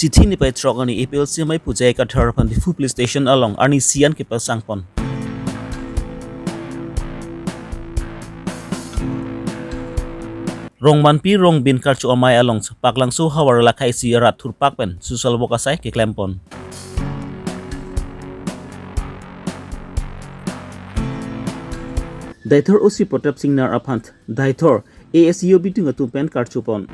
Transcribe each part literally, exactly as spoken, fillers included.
Chithi nipai throk arni A P L C amei pu J I Kathar aphan Diphu Police Station along arnisi an kepasangpon. Rongmanpi Rongbin Karcho Amei along Paklangso havar lakhai isi arat thurpak pen social work asai keklempon. Deithor O C Pratap Singnar aphan Deithor A S E O bitung atum pen karchopon.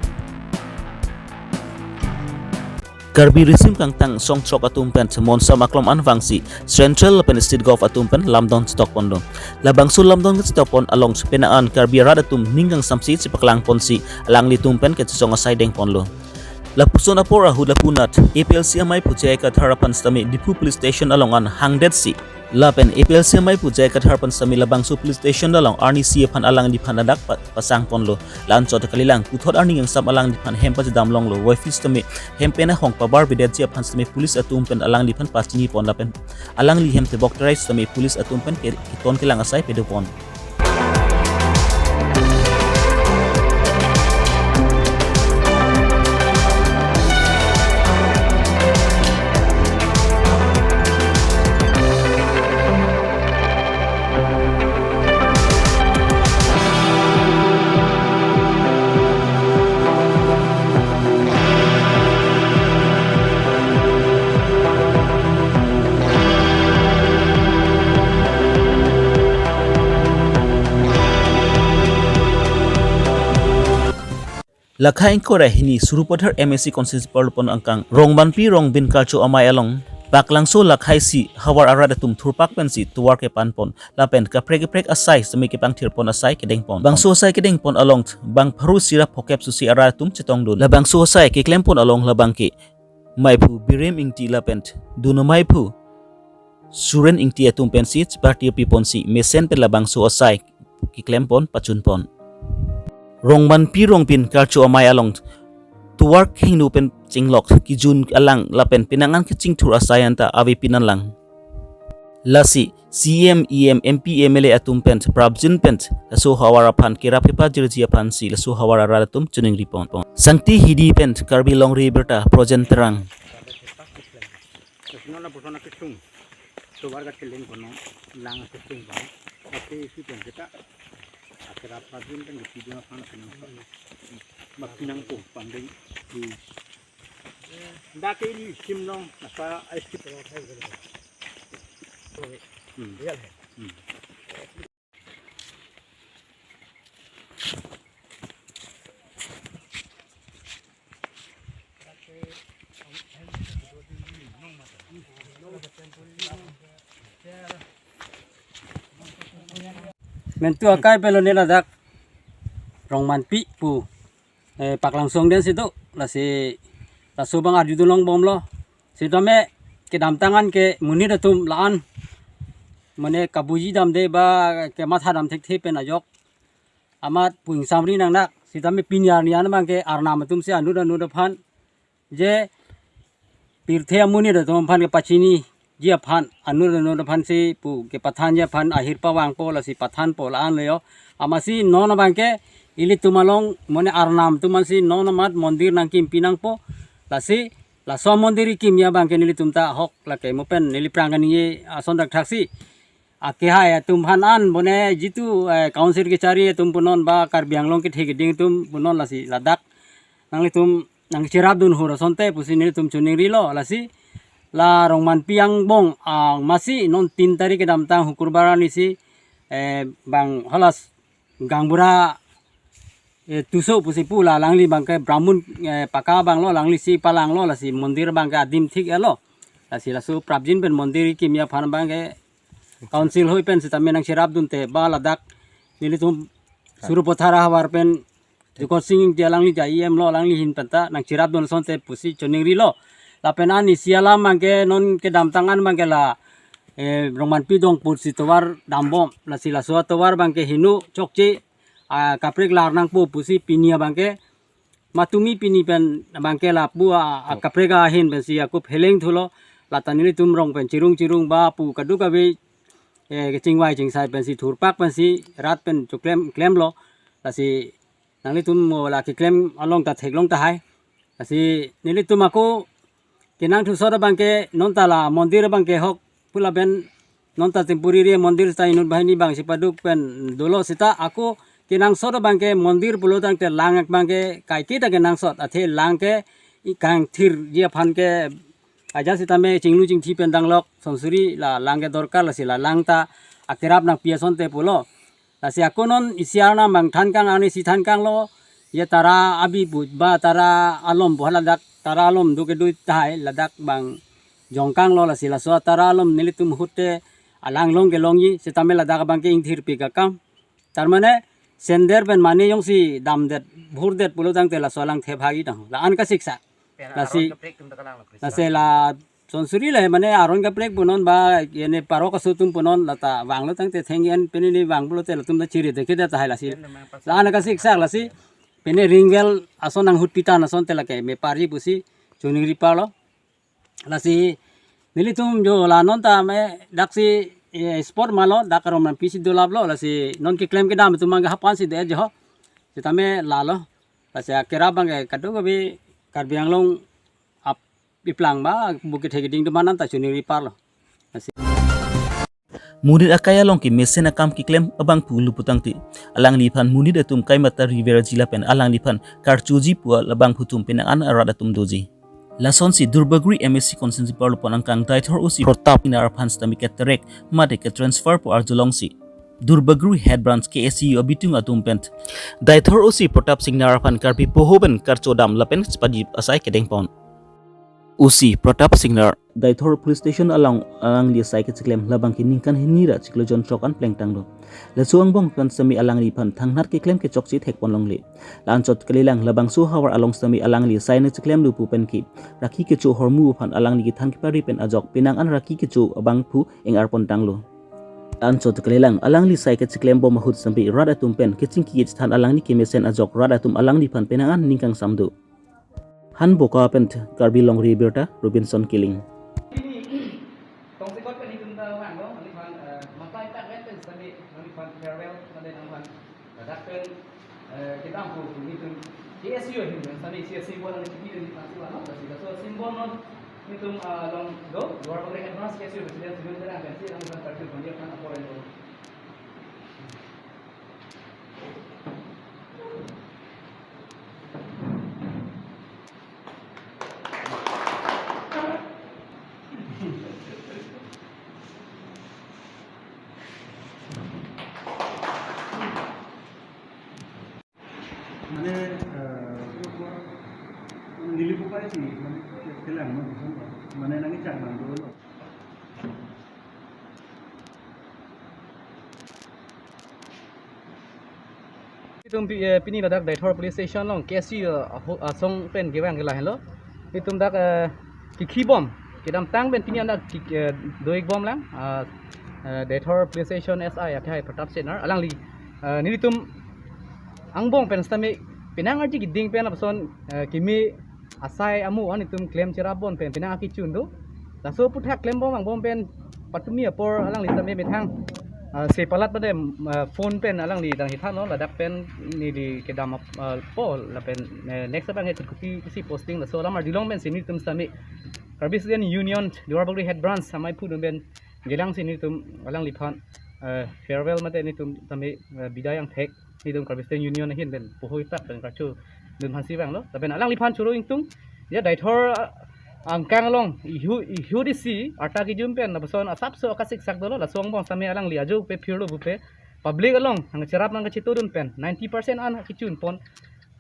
Karbi risim kangtang song throk atum pen monsam aklom an vangsi Central lapen State Govt atum pen lamdon chetokponlo. Labangso lamdon kachetokpon along penang an Karbi arat atum ning kangsamsi chepaklangponsi alanglitum pen kechesong asai dengponlo. Lapuson apor ahut lapu anat A P L C amei pu J I Kathar aphan sitame Diphu Police Station along an hangdetsi lapen A P L C amei pu J I Kathar aphan sitame labangso police station along arnisi aphan alangliphan ladak pa-, pasangponlo. La-anchot kalilang puthot arni kangsam alangliphan hem pachedam longlo. Voiphit sitame hem pen ahong pabarbedetji aphan sitame police atum pen alangliphan pachinipon lapen alangli hem tebok terai sitame police atum pen ke-, keton kelang asai padopon. Lakhai ingkoi ra hini Sarupathar M A C constituency parlopon angkang Rongmanpi Rongbin Karcho Amei along Paklangso lakhai isi havar arat atum thurpak pensi tovar kepanpon lapen kaprek kaprek asai sitame kepangthirpon asai kedengpon. Bangso asai kedengpon along bang pharo isi ra phokep susi arat atum chetongdun. Labangso asai keklempon along labang ke meiphu Biren Ingti lapen dun ameiphu Suren Ingti atum pensi cheparti piponsi mesen pen labangso asai keklempon pachunpon. Rongmanpi Rongbin Karcho Amei along tovar khengno pen chinglok kejun alang lapen penang an kechingthur asai anta avepin an lang. Lasi C E M, E M, M P, M L A atum pen prapjin pen laso havar aphan kerap kepajirji aphansi laso havar arat atum choningripon. Sangti Hidi pen Karbi Longri Abirta Projen Terang. Kasi non na puson na kisung. Tovar kacheleng kono lang kisung ba. Kasi isi pen kita. Akhir apa din kan di video apa na pinang. Ba pinangpo pandeng. Di. Dak ke ilisim nong nasa ice cream. Hmm. Hmm. Mentu akai pelo ne ladak Rongmanpi pu, eh, Paklangso angdeng si do, lasi laso abang arjudun longbomlo. Sitame kedamtang an ke monit atum la-an mane kabuji damde ba kematha dam thekthe pen ajok amat pu ingsamri nangnak. Sitame pini arni an abang ke arnam atum si anut anut aphan je pirthe amonit atum aphan kepachiniji aphan anut anut aphansi pu kepathanji aphan ahir pavangpo lasi pathanpo la-an lo yo. Amatsi non abang ke ilitum along mane arnam atum ansi non amat mondir nangkimpi nangpo. Lasi laso mondir kekimji abang ke nelitum ta ahok lake mo pen neli aphrang kaningje ason thakthak si. Akehai atum aphan an bone jitu, eh, council kechari atum punon ba Karbi Anglong kethe keding atum punon lasi ladak nanglitum nangcherapdun hur asonte pusi nelitum choningrilo. Lasi la Rongmanpi angbong, ah, amatsi non tin tarik kedamtang Hukurbar arni si, eh, bang halas gaonbura, eh, tuso pusi pu la alangli abang ke bramun, eh, paka abang lo, alanglisi palanglo, lasi mondir abang ke adim thik-etlo. Lasi laso prapjin pen mondir kekimji aphan abang ke council hoi pen sitame nangcherapdunte ba ladak nelitum Sarupathar ahavar pen Jukot Sing Ingti alangli ja E M lo, alangli ahin pen ta nangcherapdun asonte pusi choningrilo. Lapen an isi alam abang ke non kedamtang an abang ke la, eh, Rongmanpi Dongpur si tovar dambom. Lasi laso atovar abang ke hinu chokche, ah, kaprek lar nangpo pusi pini abang ke matumi pini pen abang ke lapu, ah, ah, kaprek ahin pensi akup heleng thulo. Lata nelitum rong pen chirung chirung ba pu kadokave, eh, kechingvai chingsai pensi thurpak pensi rat pen choklem klemlo. Lasi nanglitum mo la keklem along ta theklong tahai. Lasi nelitum ako kenangthusot abangke non ta la mondir abangke hok pu lapen non ta temporary mondir ta inut banghini bang si paduk pen dolo seta ako kenangsot abangke mondir pulo tangte lang abangke kaike ta kenangsot athe lang ke i kangthirji aphan ke ajat sitame chinglu chingthi pen danglok sonsuri la lang ke dorkar lasi la lang ta akerap nangpi asonte pulo. Lasi ako non isi arnam bang than kang arni si than kanglo, ye tara abi pu ba tara alom pu haladak tara alom do kedo tahai ladak bang jong kanglo lasi laso tara alom nelitum ahut te alang long kelongji sitame ladak abangke ingthirpik akam. Tarmane sender pen mane jongsi damdet bhurdet pulo tangte laso alang thep hagi tang la-an kasiksak. Lasi lasi la sonsuri le mane aron kaprek punon ba yene parok aso atum punon lata vanglo tangte thenggen pini ni vang pulote latum ta chiri dekhe det tahai lasi. La-an kasiksak lasi pini ring well ason nanghut pitan asonte lake me pari pusi chuningri parlo. Lasi nelitum jo la non ta me daksi, eh, sport malo dak arom nangpi si dolaplo lasi non keklem kedam atum mang hapan si de jo. Sitame lalo. Lasi akerap abangke kadokave Karbi Anglong ap iplang ba bukit hegeding dumanan ta chuningri parlo. Lasi monit akai along kemesen akam keklem abangphu lo putangte alangliphan monit atum kaimata riverji lapen alangliphan karchoji pu labangphu atum penang an arat atum doji. Lasonsi Duarbagori M A C constituency parlopon angkang Deithor O C Pratap Singnar aphan sitame katerek mate ke transfer pu arjulongsi Duarbagori Head Branch K S U abitung atum pen Deithor O C Pratap Singnar aphan Karbi poho pen karchodam lapen chipajip asai kedengpon. O C Pratap Singnar Deithor Police Station along alangli asai kechiklem labangke ningkan hini ra chiklo jon throk an plengtanglo. Laso angbong pen sitame alangliphan thangnat keklem kechokche thekponlongle. La-anchot kalilang labangso havar along sitame alangli asai nangchiklemlo pu penke rakhi kecho ahormu aphan alangli kethan kepari pen ajok penang an rakhi kecho abangphu eng-arpon tanglo. La-anchot kalilang alangli asai kechiklembom ahut sitame rat atum pen kechingki kechethan alangli kemesen ajok rat atum alangliphan penang an ning kangsam do. Hanboka pen Karbi Longri Abirta Robinson Killing. Tongsekot pen itum ta vanglo, alangli aphan, eh, matai tak pen pen sitame, alangli aphan farewell, mane alangli aphan, eh, dak pen, eh, kedam pu, pu itum K S U ahin, sitame C S C bola ni kini ni pasi wala, pasi kaso symbol non, itum, eh, along do, Duarbagori Head Branch K S U President Sibin Terang kan si, alangli aphan karju pon dia kan apa yang Mane, eh, nelitum pai si, mane, kelang, no, mane, nangkechak nang dolo. Itum pi-, eh, pini ladak Deithor Police Station along K S U, eh, aho-, asong pen kevang ke lahenlo. Itum dak, eh, kekhibom, kedamtang pen pini an dak ki-, eh, do-ikbom lang, ah, eh, Deithor Police Station S I akhai Pratap Singnar. Alangli, eh, nelitum angbong pen sitame penang arji keding pen lapuson, eh, kimi asai amu an itum klem cherapbom pen penang akechun do. Laso aphuthak klembom angbong pen patumi apor alangli sitame methang, ah, se palat pada, ah, phone pen alangli dang hithan lo ladak pen neli kedam ap-, ah, po lapen, eh, next abang he Kutkuti si posting laso alam arjulong pen si nelitum sitame Karbi Student Union Duarbagori Head Branch amei aphu atum pen kelang si nelitum alangliphan, eh, farewell mate nelitum sitame, eh, bidai angthek nelitum Karbi Student Union ahin pen poho itak pen karcho dun aphan si vanglo. Lapen alangliphan choro ingtung ya Deithor, ah, angkang along ihu, ihu disi arta kejum pen lapuson asapso akasiksak dolo laso angbong sitame alangli ajo pe phirlo bupe public along nangcherap nangkachetodun pen ninety percent an kechun pon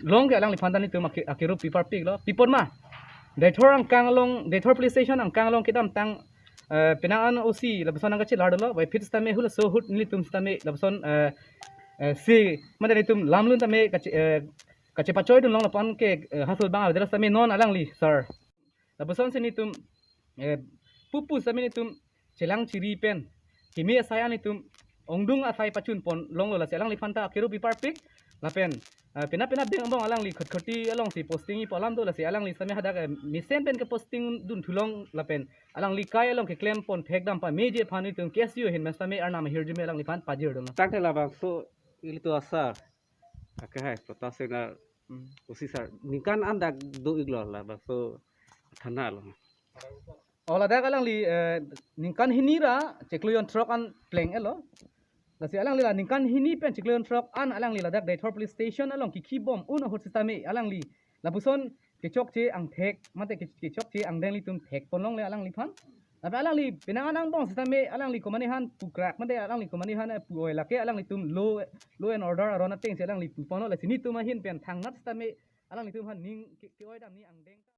long ke alangliphan ta nelitum ake-, akerup piparpiklo. Pipon ma Deithor angkang along, Deithor Police Station angkang along kedamtang, eh, penang an O C lapuson nangkachelar dolo, vai phit sitame hula so ahut nelitum sitame lapuson, eh, eh, si mate nelitum lamlun tame kache-, eh, kachepachoi dunlong lapu an ke, eh, hasul bang avedet sitame non alangli sir. Lapuson si nelitum, eh, pupu sitame nelitum chelang chiri pen kimi asai an nelitum ongdung asai pachun pon longlo lasi alangliphan ta akerup piparpik lapen, eh, pena pena deng angbong alangli Kutkuti along si posting-i pu alam do lasi alangli sitame hadak, eh, mesen pen keposting dun thulong lapen alangli kai along keklem pon thekdam pameji aphan nelitum K S U ahin pen sitame arnam ahirjume alangliphan pajir dolo. Tangte labangso ilitum asar akhai Pratap Singnar, hmm, O C sir ningkan an dak do-iklo labangso thana along. O ladak alangli eh, ningkan hini ra chiklo jon throk an pleng-etlo. Lasi alangli la ningkan hini pen chiklo jon throk an alangli ladak Deithor police station along kikhi bom un ahut sitame alangli lapuson kechokche angthek mate ke- kechokche angdeng ilitum thek ponlongle alangliphan. Tapi alangli penang anang bong sitame alangli komane han pukrak mate alangli komane han eh, pu-oi lake alanglitum law law and order aron ateng si alangli pu ponlo, lasi nelitum ahin pen thangnat sitame alanglitum han ning ke- ke-oi damji angdeng.